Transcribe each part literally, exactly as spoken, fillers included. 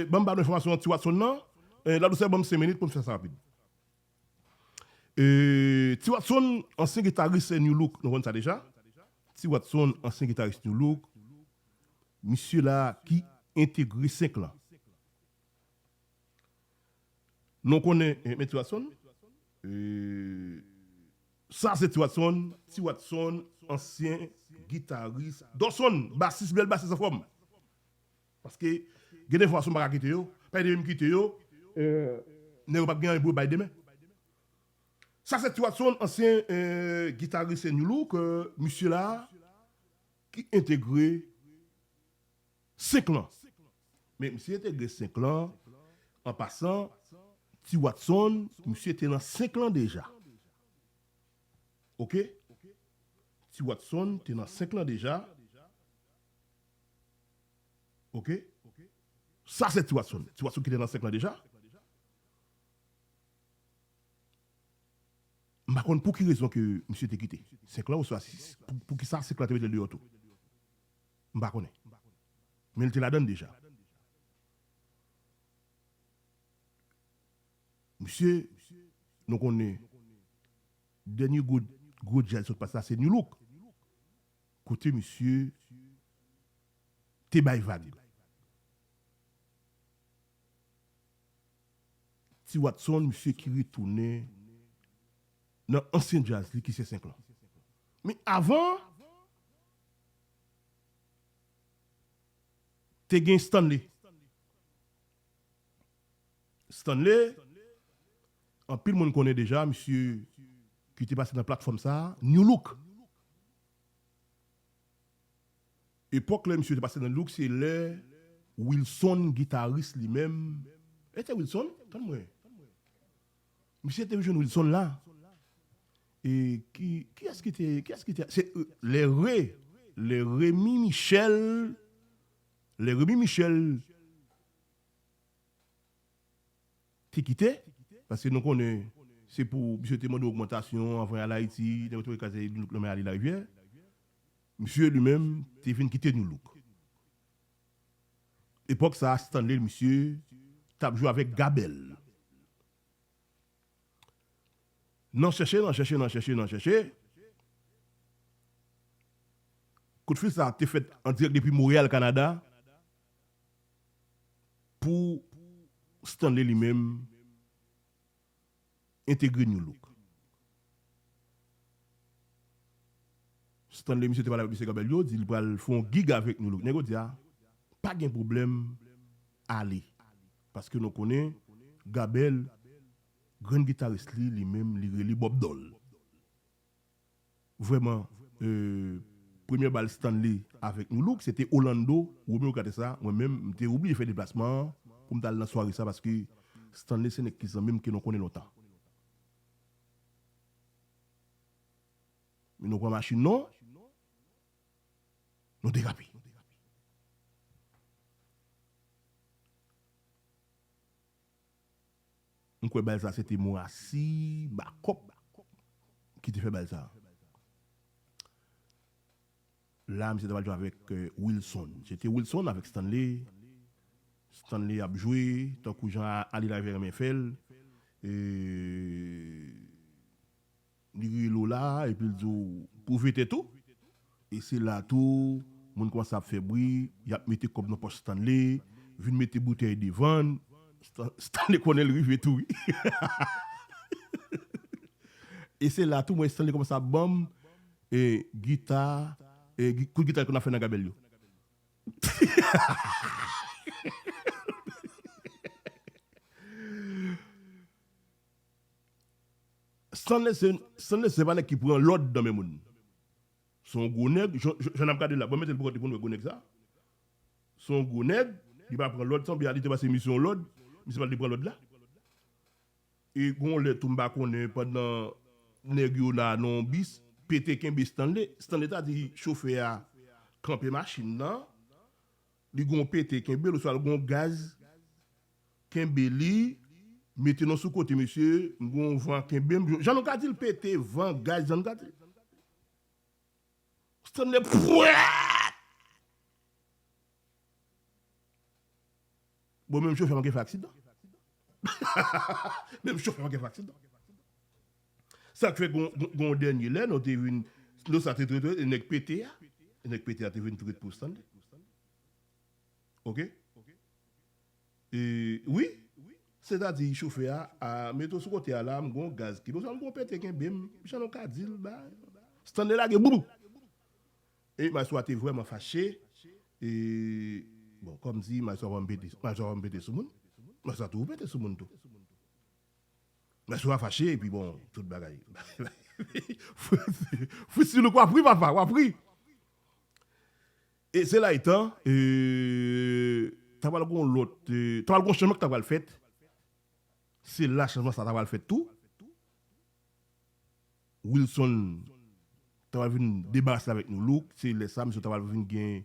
Ban m ba nou enfòmasyon Ti Watson nan. Eh, Ladousè, ban m senk minit pou m fè sa rapid. Eh, Ti Watson, ansyen gitaris New Look, nou konn sa deja. Ti Watson, ansyen gitaris New Look. Misye la ki entegre senk lan. Nou konnen, eh, men Ti Watson. Eh, sa se Ti Watson. Ti Watson, ansyen gitaris. Dawson, basis, bèl basis anfòm. Paske gen de enfòmasyon m pa ka kite yo. Paske depi m kite yo, eh, nèg yo p ap gen anyen pou yo bay demen. Sa se Ti Watson, ansyen, eh, gitaris New Look, eh, misye la ki entegre senk lan. Men misye entegre senk lan, an pasan, Ti Watson, misye te nan senk lan deja. Oke? Ti Watson te nan senk lan deja. Oke? Sa se Ti Watson. Ti Watson ki te nan senk lan deja. M pa konn pou ki rezon ke misye te kite. Senk lan oswa sis. Pou, pou ki sa senk lan te mete l deyò tou? M pa konnen. Men l te ladann deja. Misye, nou konnen, dènye gwo, gwo djaz sot pase la, se New Look. Kote misye te bay vag. Ti Watson, misye ki retounen nan ansyen djaz li ki se senk lan. Men avan, te gen Stanley. Stanley, anpil moun konnen deja, misye ki te pase nan platfòm sa a, New Look. Epòk lè misye te pase nan Look, se lè Wilson, gitaris li menm. E te Wilson? Tann mwen. Misye te jwenn Wilson la. E ki, kiyès ki te, kiyès ki te, se, euh, Lè Re, Lè Remy Michel, Lè Remy Michel te kite, paske nou konnen se pou misye te mande ogmantasyon anvan y al Ayiti, nèg yo te voye kase New Look nan men Arly Larivière. Misye li menm te vin kite New Look. Epòk sa a, Stanley, misye t ap jwe avèk Gabel. Nan chèche, nan chèche, nan chèche, nan chèche, kout fil sa a te fèt an dirèk depi Monreyal, Kanada, pou Stanley li menm entegre New Look. Stanley, misye te pale avèk mesye Gabel yo, di li pral fè yon gig avèk New Look. Nèg yo di a, pa gen pwoblèm, ale. Paske nou konnen, Gabel, grann gitaris li, li menm, li rele Bob Dole. Vrèman, euh, premye bal Stanley avèk New Look, se te Orlando, Romeo ki te sa, mwen menm, m te oblije fè deplasman an pou m t al nan sware sa, paske Stanley se nèg ki zanmi m ke nou konnen lontan. Men nou pran machin nou, nou derape. M kwè bal sa se te Morassy Backup ki te fè bal sa. La, misye t ap al jwe avèk, euh, Wilson. Se te Wilson avèk Stanley. Stanley ap jwe, tankou jan Arly Larivière renmen fè l. E li rele w la, epi l di w, pwouve tèt ou. E se la tou, moun kòmanse ap fè bri, y ap mete kòb nan pòch Stanley, vin mete boutèy devan n. Stan-, Stanley konnen l rive tou, wi. E se la tou, mwen, Stanley kòmanse ap ban m, e, gita, e, gi-, kout gita ke n ap fè nan Gabel yo. Stanley se, Stanley se pa nèg ki pran lòd nan men moun. Se yon gwo nèg, jan, jan, jan n ap gade la, bon, mete l pou kote pou n wè gwo nèg sa. Se yon gwo nèg, li pa pran lòd, sanble a li te pase misye yon lòd, misye pa t vle pran lòd la. E gon lè tou m pa konnen pandan nèg yo la nan yon bis, pete kenbe Stanley. Stanley ta di chofè a kanpe machin nan, li gon pete kenbe l, oswa l gon gaz kenbe li, mete nan sou kote misye, m gon van kenbe m, jan nou ka di l pete, van, gaz, jan nou ka di l. Stanley, pwèt! Bon, menm chofè manke fè aksidan. Menm chofè manke fè aksidan. Sa k fè gon, gon, gon dènye lè, nou te vin, nou sa te trete nèg pete a. Nèg pete a te vin tou ret pou Stanley. Oke? E, wi, sètadi chofè a, a, mete w sou kote a la, m gon gaz ki, m gon pete kenbe m, jan nou ka di l, ba, Stanley lage, boubou! E majistra te vrèman fache, e, bon, kòm di, majistra pa m pete, majistra pa m pete sou moun, majistra toujou pete sou moun tou. Majistra fache, epi bon, tout bagay. Fritz Filouk, w ap ri, papa, w ap ri. E se la etan, e, ta pral gon lòt, e, ta pral gon chanjman ki ta pral fèt. Se la chanjman sa ta pral fèt tou. Wilson ta pral vin debarase avèk Nou Look. Se lè sa, misye ta pral vin gen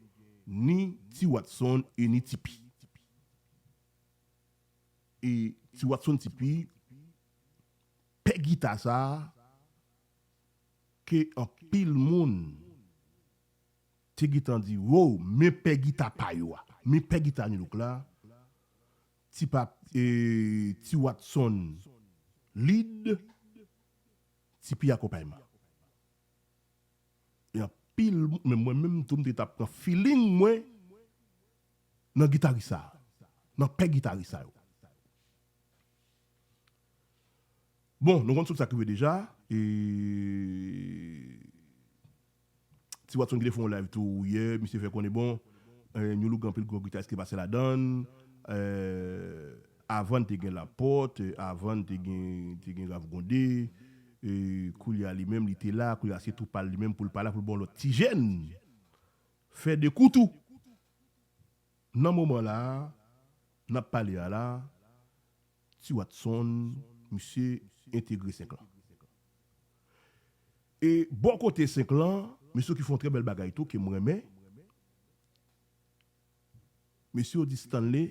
ni Ti Watson e ni Ti Pi. E Ti Watson, Ti Pi, pè gita sa a, ke anpil moun te gentan di, wow, men pè gita pa yo a, men pè gita Nou Look la, Ti Pa, e, Ti Watson lead, Ti Pi akonpayman. E anpil, men mwen menm tou, m te t ap pran feeling mwen nan gitaris sa, nan pè gitaris sa yo. Bon, nou konn tout sa k rive deja. E Ti Watson ki te fè yon live tou yè, misye fè konnen, bon, e, New Look gen anpil gwo gitaris ki pase ladan l. E, avan te gen Lapòt, e, avan te gen, te gen Ralph Condé, e, koulye a li menm, li te la, koulye a se tou pa l li menm pou l pa la, pou l ba yon lòt ti jèn fè de kou tou. Nan moman la a, n ap pale a la, Ti Watson, misye entegre Senklan. E bò kote Senklan, mesye ki fè yon trè bèl bagay tou, ke m renmen. Mesye yo di Stanley,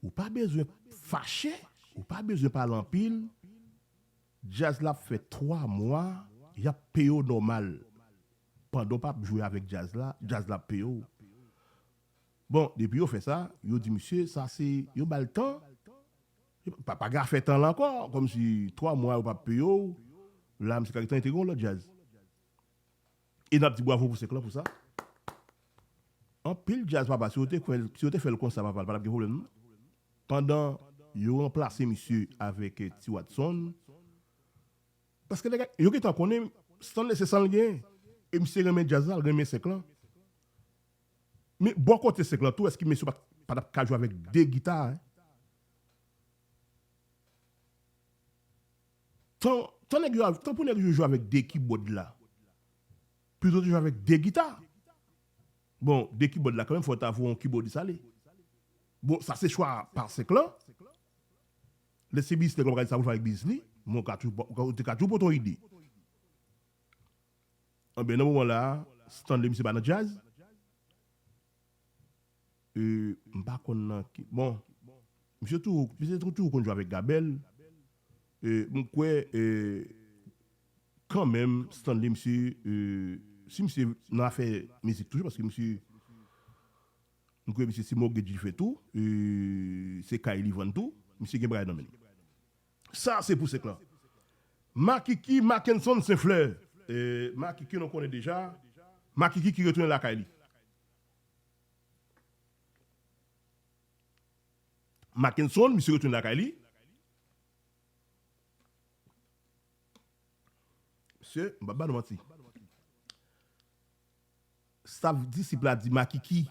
ou pa bezwen fache, ou pa bezwen pale anpil. Djaz la ap fè twa mwa, y ap peye w nòmal. Pandan w p ap jwe avèk djaz la, djaz la ap peye w. Bon, depi yo fè sa, yo di misye, sa se, yo ba l tan. Pa, pa gen afè tan la ankò, kòmsi twa mwa yo p ap peye w. La, misye ka gentan entegre yon lòt djaz. E n ap di bwavo pou Senklan pou sa. Anpil djaz, papa, si yo te kwè, si yo te fè l konsa, papa, l pa t ap gen pwoblèm, non. Pandan yo ranplase misye avèk, eh, Ti Watson, paske nèg yo gentan konnen Stanley se sa l genyen. E misye renmen djaz la, l renmen Senklan. Men bò kote Senklan tou, èske mesye pa, pa t ap ka jwe avèk de gita, en? Tan, tan nèg yo, tan pou nèg yo jwe avèk de kibòd la, pito te jwe avèk de gita. Bon, de kibòd la, kanmenm, fò w ta voye yon kibòdis ale. Bon, sa se chwa pa Senklan. Lè se biznis nèg la, pa ka di sa pou l fè avèk biznis li, men w ka toujou, w ka, w te ka toujou pote yon ide. Anben, nan moman la a, Stanley, misye pa nan djaz. E, m pa konn nan ki, bon, misye toujou, misye toujou, toujou konn jwe avèk Gabèl. E, m kwè, e, kanmenm, Stanley, misye, e, si misye nan afè mizik toujou, paske misye, m kwè misye se mòtgej li fè tou, e, se kay li vann tou, misye gen bagay nan men l. Sa se pou Senklan. Makiki, Mackenson Senflè. E, Makiki, nou konnen deja. Makiki ki retounen lakay li. Mackenson, misye retounen lakay li. Mesye, m p ap ba nou manti. Staff Disip la di Makiki,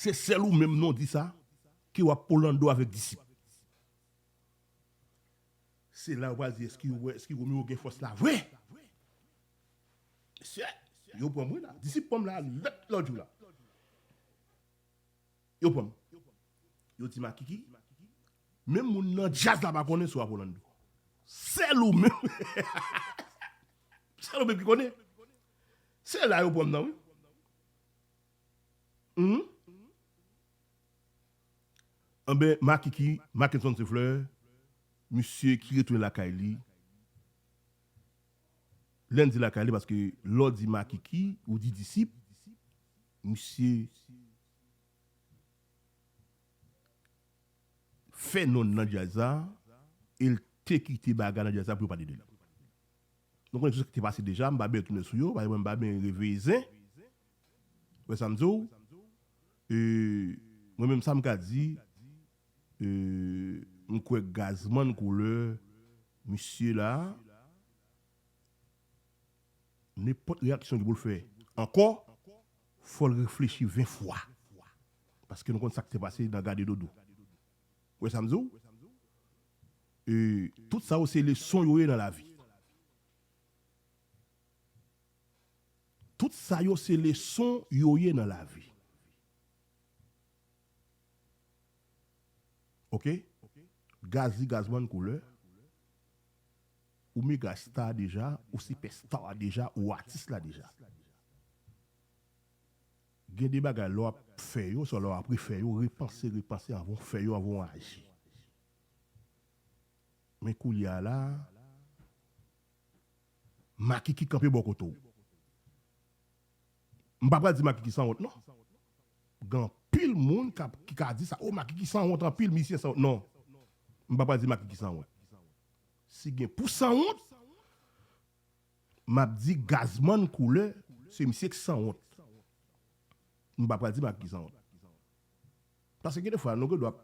se sèl ou menm non di sa, ke w ap Orlando avèk Disip. Se la yo pral di, èske yo wè, èske Romeo gen fòs la vre? Mesye, yo pran m wi la. Disip pran m la, lòt, lòt jou la. Yo pran m. Yo di Makiki, menm moun nan djaz la pa konnen si w ap Orlando. Sèl ou menm. Sèl ou menm ki konnen. Se la yo pran m nan, wi. Mhm. Anben, Makiki, Mackenson Senflè, misye ki retounen lakay li. Lè n di lakay li, paske lè w di Makiki, ou di Disip, misye fè non nan djaz la, e l te kite bagay nan djaz la pou yo pale de li. Nou konnen tout sa ki te pase deja, m pa byen tounen sou yo, paske mwen m pa byen reveye zen. Wè sa m di w? E, mwen menm sa m ka di, e, m kwè Gazman Koulè, misye la, nenpòt reyaksyon ki pou l fè ankò, fò l reflechi ven fwa. Paske nou konn sa k te pase nan Gade Dodo. Wè sa m di w? E, tout sa yo se leson yo ye nan lavi. Tout sa yo se leson yo ye nan lavi. Oke? Gazzy Gazman Koulè, ou mega star deja, ou sipèsta deja, ou atis la deja. Gen de bagay lè w ap fè yo, swa lè w ap refè yo, repanse, repanse anvan w fè yo, anvan w aji. Men koulye a la, Makiki kanpe bò kote w. M pa pral di Makiki sanwont, non. Gen anpil moun k ap, ki ka di sa, "O, Makiki sanwont anpil, misye sanwont." Non. M pa pral di Makiki sanwont. Si gen pou sanwont, m ap di Gazman Koulè, se misye k sanwont. M pa pral di Makiki sanwont. Paske gen de fwa, nou gen dwa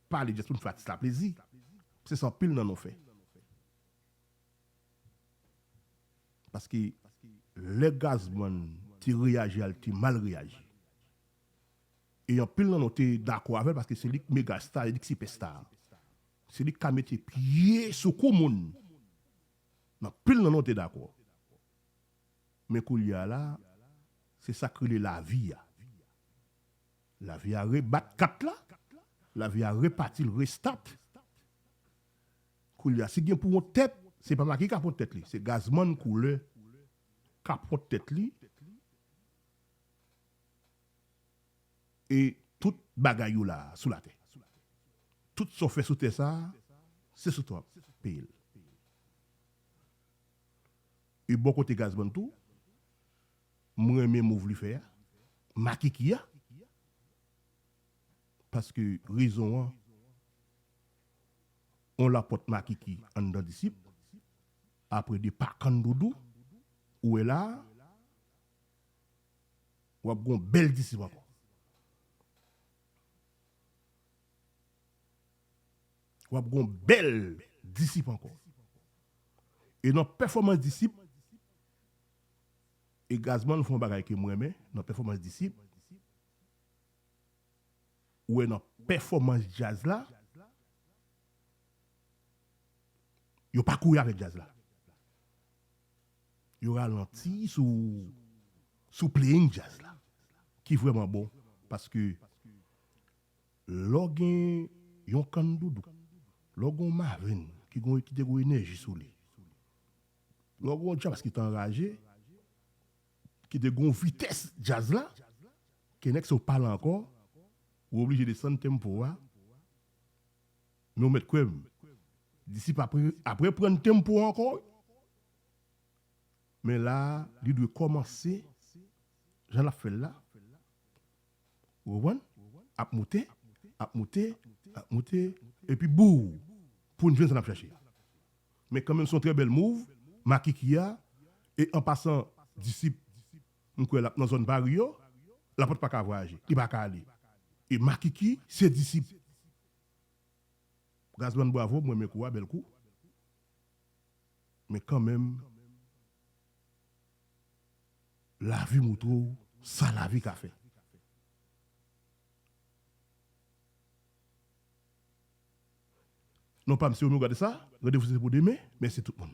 pale just pou n fè atis la plezi. Se sa anpil nan nou fè. Paske lè Gazman te reyaji a, l te mal reyaji. E anpil nan nou te dakò avè l paske se li k mega star, se li k sipèsta. Se li k ka mete pye sou kou moun. Anpil nan nou te dakò. Men koulye a la, se sa k rele lavi a. Lavi a rebat kat la, lavi a repati l, restat. Koulye a, si gen pou yon tèt, se pa Makiki k ap pran tèt li, se Gazman Koulè k ap pran tèt li. E tout bagay yo la sou latè. Tout sa w fè sou tè sa a, se sou twa w ap peye l. E bò kote Gazman tou, m renmen move li fè a, Makiki a, paske rezon an, on lapòt Makiki anndan Disip, apre de pa kandoudou, ou wè la a, w ap gon bèl Disip ankò. W ap gon bèl Disip ankò. E nan pèfòmans Disip, e Gazman fè yon bagay ke m renmen, nan pèfòmans Disip, ou wè nan pèfòmans djaz la, yo pa kouri avèk djaz la. Yo ralanti sou, sou playing djaz la, ki vrèman bon, paske lè w gen yon kandoudou, lè w gen yon Mavin ki gon, ki te gon enèji sou li, lè w gen yon Jabas ki te anraje, ki te gon vitès djaz la, ke nèg sa w pale ankò, ou oblije desann tempo a, men w mèt kwè m, Disip apre, apre prann tempo ankò, men la a, li dwe kòmanse jan l ap fè l la. Ou konprann? Ap moute, ap moute, ap moute, epi bou, pou n jwenn sa n ap chache. Men kanmenm, se yon trè bèl move, Makiki a, e an pasan, Disip, m kwè l ap nan zòn Pari yo, lapòt pa ka vwayaje, li pa ka ale. E Makiki, se Disip. Gazman, bravo, m renmen kou a, bèl kou. Men kanmenm, lavi moutre w sa lavi ka fè. Non pa m, se ou menm gade sa, randevou se pou demen, mèsi tout moun.